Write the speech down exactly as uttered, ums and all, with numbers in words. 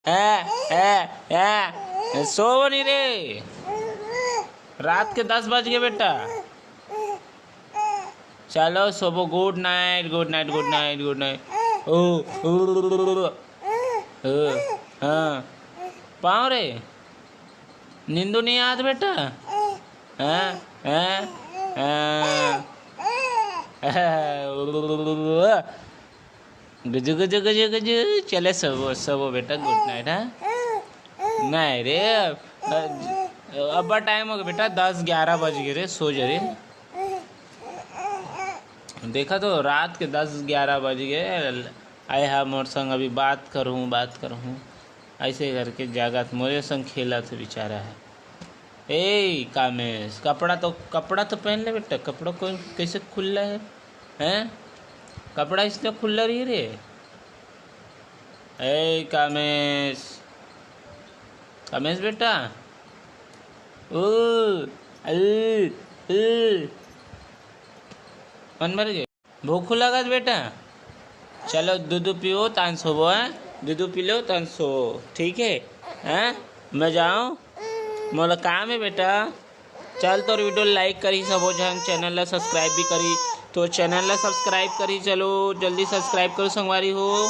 ए, ए, ए, सोवो नहीं रे, रात के दस बज गए बेटा। चलो सोबो, गुड नाइट, गुड नाइट, गुड नाइट, गुड नाइट। ओ, ओ, ओ, हाँ, पाँव रे, नींदो नहीं आत बेटा? हाँ, हाँ, हाँ। गजु, गजु, गजु, गजु, चले सोबो, सोबो बेटा, गुड नाइट, हाँ? नहीं रे, अब, अब्बड़ टाइम हो गया बेटा, दस ग्यारह बज गए रे, सो जा रे। देखा तो रात के दस ग्यारह बज गए, आए हा मोर संग अभी बात करूँ, बात करूँ, ऐसे करके जागत मोरे संग खेलत हे बेचारा है। ए कामेश, कपड़ा तो, कपड़ा तो पहन ले बेटा, कपड़ा को कैसे खुल्ला है, हैं? कपड़ा इसने खुल्ला रही रे। ए कामेश, कामेश बेटा, ओ, अल, अल, मन भर गए। भूख लगत बेटा? चलो दूध पीओ, तान सोबो, हैं? दूध पी लो, तान सोओ, ठीक है? हैं? मैं जाऊँ, मोला काम है बेटा। चल, तोर वीडियो लाइक करी सबो झन, चैनल ला सब्सक्राइब भी करी, तो चैनल ला सब्सक्राइब करी, चलो जल्दी सब्सक्राइब करो संगवारी हो।